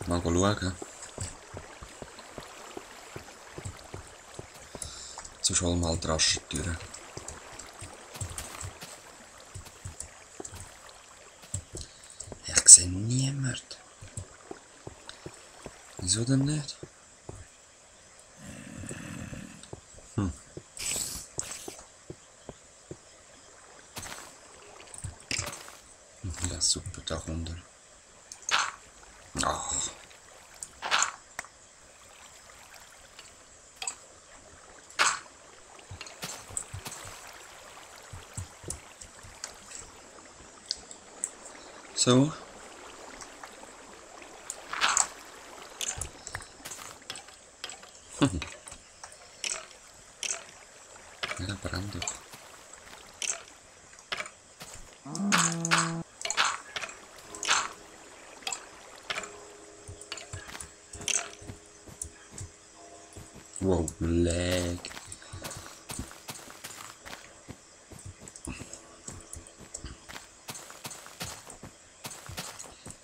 Mal schauen. So schon mal die Rastentüre. Ich sehe niemanden. Wieso denn nicht? Ja, super, da runter. Ach. So. Ja, brennt doch. Wow, lag.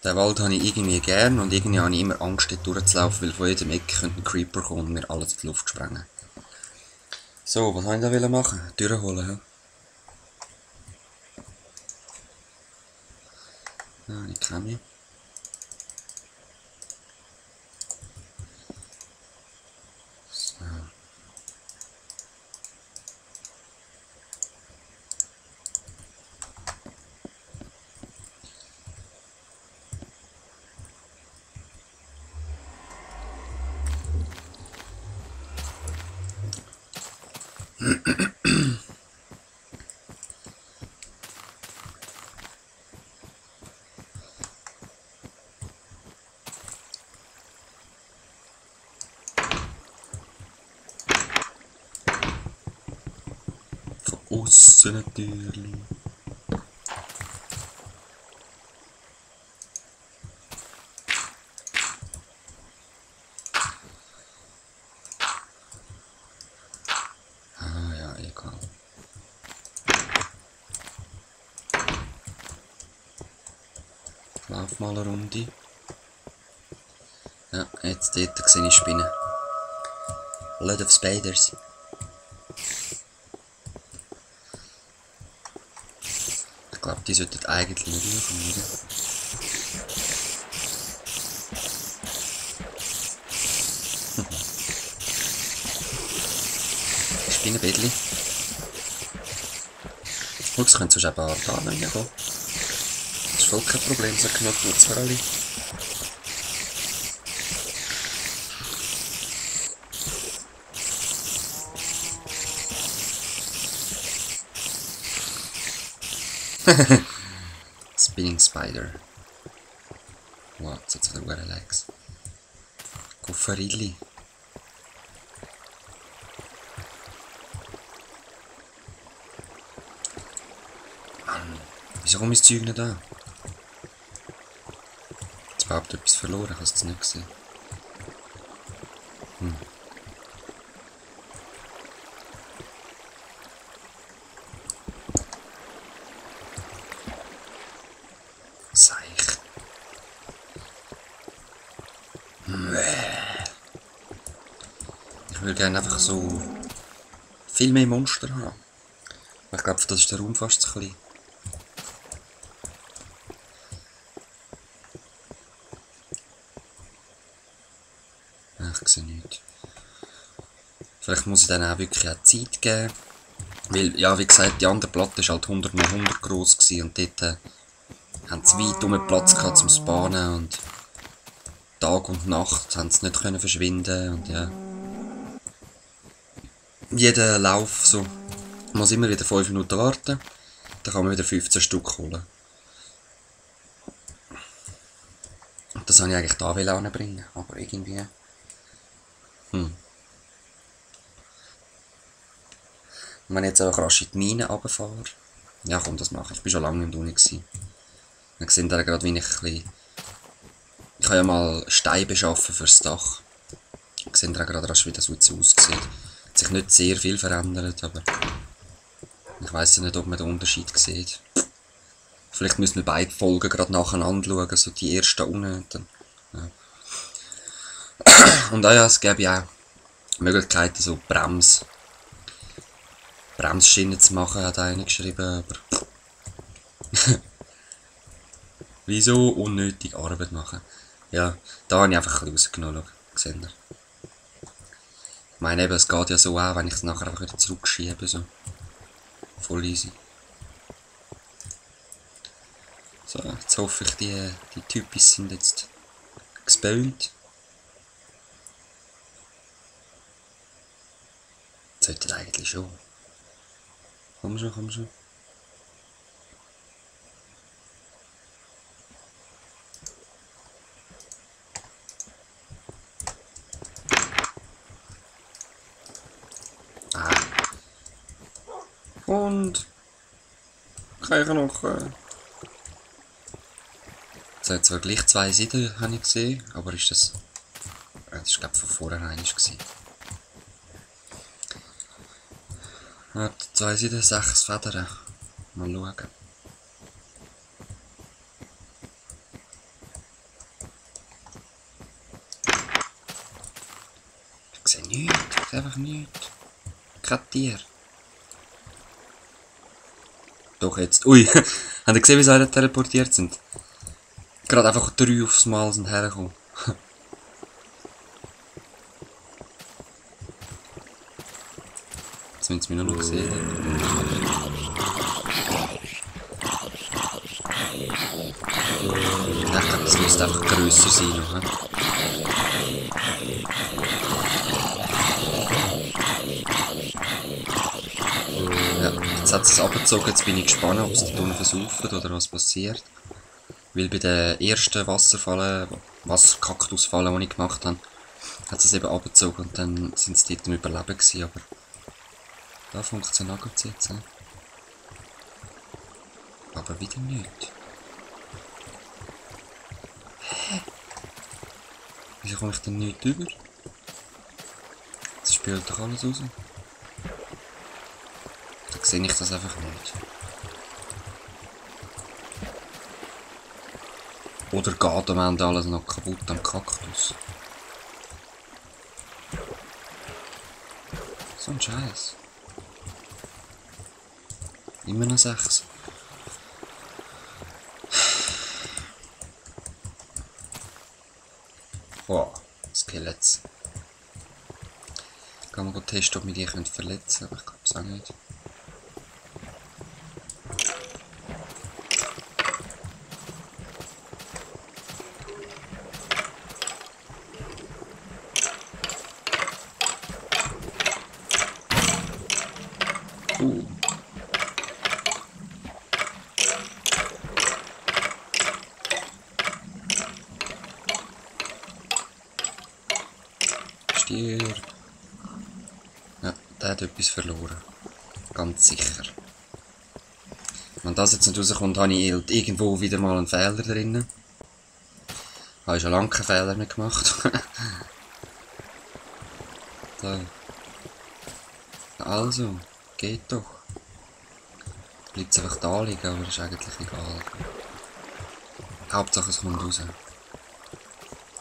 Den Wald habe ich irgendwie gern und irgendwie habe ich immer Angst, dort durchzulaufen, weil von jedem Eck könnte ein Creeper kommen und mir alles in die Luft sprengen. So, was wollte ich da machen? Türen holen, ja? Ja, ich kenne mich. So. Von aussen natürlich. Ah ja, egal. Lauf mal eine Runde. Ja, jetzt dort sehe ich Spinnen. A lot of spiders. Ich glaube, die sollten eigentlich nicht reinkommen, oder? Spinnenbettli. Schau, es könnte sonst eben auch da reinkommen. Das ist voll kein Problem, so genug Platz für alle. Spinning Spider. Wow, das hat so gute Legs. Gofferilli. Mann, wieso kommt mein Zeug nicht an? Jetzt überhaupt etwas verloren, ich habe es nicht gesehen. Seich. Ich würde gerne einfach so viel mehr Monster haben. Ich glaube, das ist der Raum fast zu klein. Ich sehe nichts. Vielleicht muss ich dann auch wirklich auch Zeit geben. Weil, ja, wie gesagt, die andere Platte war halt 100 x 100 groß gewesen und dort haben sie weit um Platz gehabt zum Spawnen und Tag und Nacht haben sie nicht können verschwinden und ja. Jeder Lauf so, muss immer wieder 5 Minuten warten, dann kann man wieder 15 Stück holen. Und das wollte ich eigentlich da anbringen, aber irgendwie... Wenn ich jetzt auch rasch in die Mine runterfahre... Ja komm, das mache ich. Ich bin schon lange im Uni gewesen. Wir sehen da gerade, wie ich ein bisschen... Ich kann ja mal Steine beschaffen fürs Dach. Wir sehen da gerade rasch, wie das jetzt aussieht. Hat sich nicht sehr viel verändert, aber... Ich weiss ja nicht, ob man den Unterschied sieht. Vielleicht müssen wir beide Folgen gerade nacheinander schauen, so die erste unten. Dann, ja. Und ja, es gäbe ja auch Möglichkeiten, so Bremsschienen zu machen, hat einer geschrieben, aber wieso unnötig Arbeit machen? Ja, da habe ich einfach ein bisschen rausgenommen, gesehen. Ich meine eben, es geht ja so auch, wenn ich es nachher einfach wieder zurückschiebe, so. Voll easy. So, jetzt hoffe ich, die Typis sind jetzt gespawnt. Sollten eigentlich schon. Komm schon, komm schon. Ah. Und kein Knochen. Es hat zwar gleich 2 Seiten, habe ich gesehen, aber ist das... Das war glaube ich von vornherein. Hat 2 Seiten, 6 Federn. Mal schauen. Ich sehe nichts, ich sehe einfach nichts. Kein Tier. Doch jetzt. Ui, habt ihr gesehen, wie sie alle teleportiert sind? Gerade einfach 3 aufs Mal sind hergekommen. Jetzt müssen sie mich nur noch sehen. Ich glaube, das müsste einfach grösser sein. Noch, ja, jetzt hat es abgezogen, jetzt bin ich gespannt, ob es da unten versaufen oder was passiert. Weil bei der ersten Wasserkaktusfalle, die ich gemacht habe, hat es eben abgezogen und dann sind sie dort im Überleben gewesen, aber da funktioniert es jetzt. Aber wieder nicht. Hä? Wieso komme ich denn nicht über? Das spielt doch alles raus. Da sehe ich das einfach nicht. Oder geht am Ende alles noch kaputt am Kaktus? So ein Scheiß. Immer noch 6. Wow, Skelets. Ich kann mal testen, ob wir die verletzen können, aber ich glaube es auch nicht. Stier. Ja, der hat etwas verloren. Ganz sicher. Wenn das jetzt nicht rauskommt, habe ich irgendwo wieder mal einen Fehler drin. Habe ich schon lange keinen Fehler mehr gemacht. Da. Also, geht doch. Bleibt es einfach da liegen, aber ist eigentlich egal. Hauptsache es kommt raus.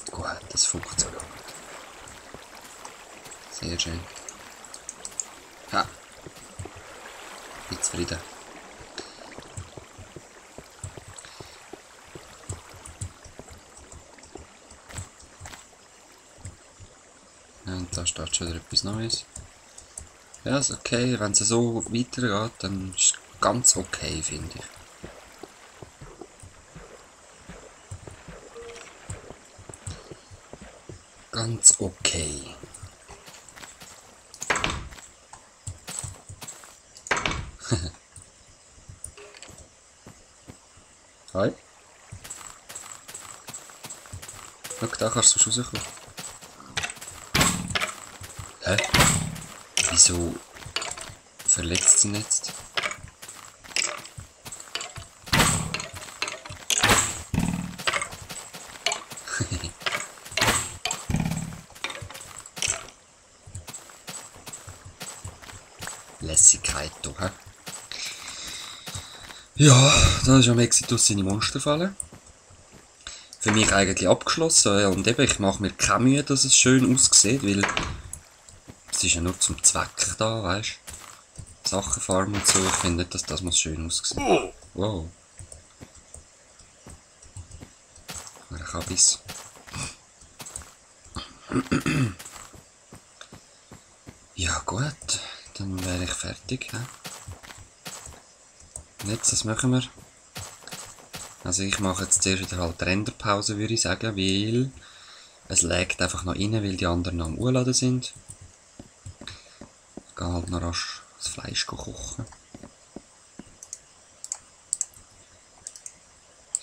Gut, das funktioniert. Sehr schön. Ha! Bin zufrieden. Und da steht schon wieder etwas Neues. Ja, ist okay. Wenn es so weitergeht, dann ist es ganz okay, finde ich. Ganz okay. Hi. Schau, da kannst du rauskommen. Hä? Wieso verletzt sie ihn jetzt? Lässigkeit, du, hä? Ja, da ist am Exitus seine Monsterfalle. Für mich eigentlich abgeschlossen. Und eben, ich mache mir keine Mühe, dass es schön aussieht, weil es ist ja nur zum Zweck da, weißt du? Sachen farmen und so. Ich finde nicht, dass das muss schön aussehen. Wow. Ich habe es. Ja gut, dann wäre ich fertig. He? Und jetzt, was machen wir? Also ich mache jetzt zuerst wieder halt Renderpause, würde ich sagen, weil es laggt einfach noch rein, weil die anderen noch am Urladen sind. Ich gehe halt noch rasch das Fleisch kochen.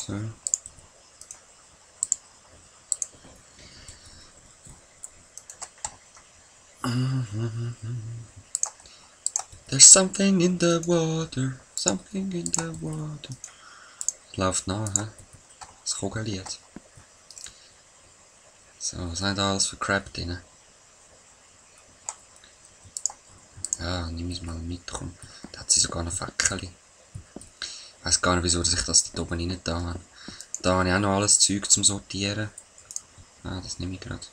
So. There's something in the water, something in the water. Läuft nach, hä? Das Kugellied. So, was haben da alles für Crap drin? Ja, nimm es mal mit, komm. Da hat sie sogar noch Fackel. Ich weiss gar nicht, wieso ich das da oben rein da habe. Da habe ich auch noch alles Zeug zum Sortieren. Ah, das nehme ich gerade.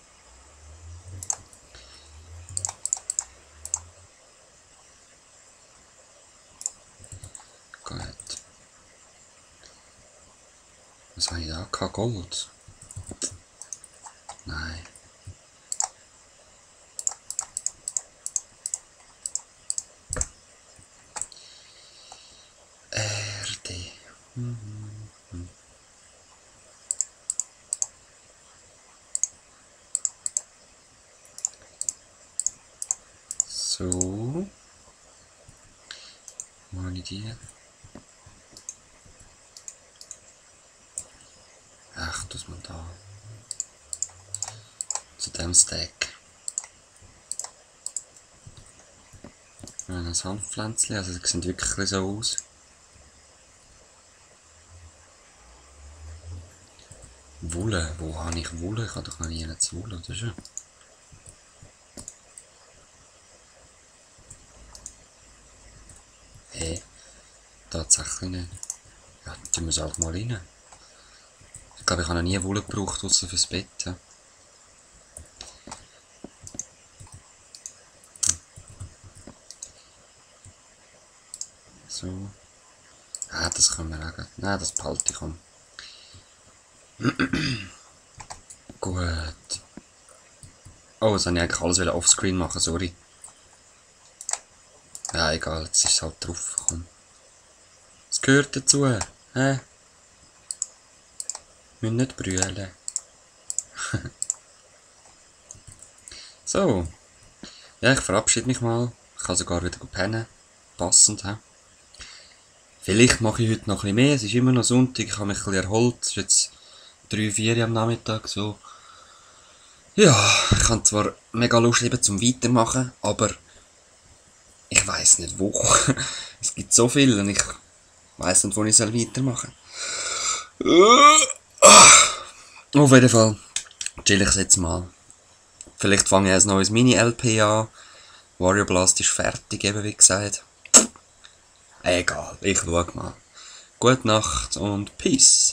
Gut. Was habe ich da? Kein Gold? Nein. Erde. So. Wo habe ich die? Ach, das man da. Zu dem Stack. Ein Hanfpflänzchen, also die sehen wirklich so aus. Wolle, wo habe ich Wolle? Ich habe doch noch nie eine Wolle, oder schon? Hey, tatsächlich nicht. Ja, die muss halt mal rein. Ich glaube, ich habe noch nie Wolle gebraucht, außer fürs Bett. Ja. So. Ah, das können wir auch. Nein, das behalte ich an. Gut. Oh, das wollte ich eigentlich alles offscreen machen, sorry. Ja, egal, jetzt ist es halt drauf. Komm. Es gehört dazu, hä? Wir müssen nicht brüllen. So. Ja, ich verabschiede mich mal. Ich kann sogar wieder pennen. Passend, hä? Vielleicht mache ich heute noch ein bisschen mehr. Es ist immer noch Sonntag, ich habe mich ein bisschen erholt. Es ist jetzt 3, 4 Uhr am Nachmittag, so. Ja, ich habe zwar mega Lust eben zum Weitermachen, aber ich weiss nicht wo. Es gibt so viel und ich weiss nicht, wo ich weitermachen soll. Auf jeden Fall chill ich jetzt mal. Vielleicht fange ich ein neues Mini-LP an. Warrior Blast ist fertig, eben wie gesagt. Egal, ich schau mal. Gute Nacht und Peace.